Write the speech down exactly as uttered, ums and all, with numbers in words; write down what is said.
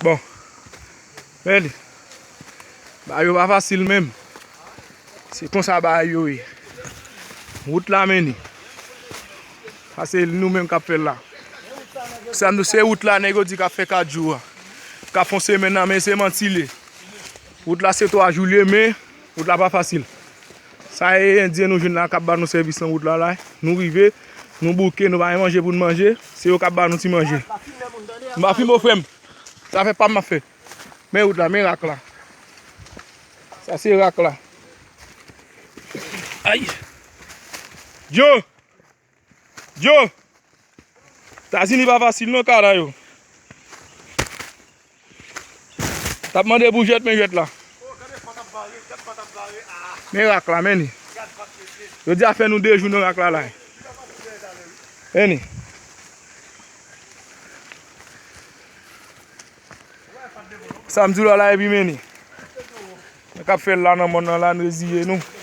Bon. Men li. Bagay yo pa fasil menm. Se konsa bagay yo ye. Wout la men li. Sa se nou menm k ap fè l la. Sa nou se wout la nèg yo di k ap fè kat jou a. K ap fè yon semèn nan men se manti l ye. Wout la se twa jou l ye men wout la pa fasil. Sa e endyen nou jwenn la k ap ba nou sèvis nan wout la la. Nou rive, nou bouke, nou pa gen manje pou n manje. Se yo k ap ba nou ti manje. M pa filme w frè m. Zafè pa m ap fè. Men wout la, men rak la. Sa se rak la. Ay! Djo! Djo! Etazini pa fasil non, kara yo. T ap mande pou jwèt, men jwèt la. Men rak la, men li. Yo di a fè nou de jou nan rak la la. Men li. Sa m di w la la epi men li. Nèg k ap fè l la nan mòn nan la, n reziye nou.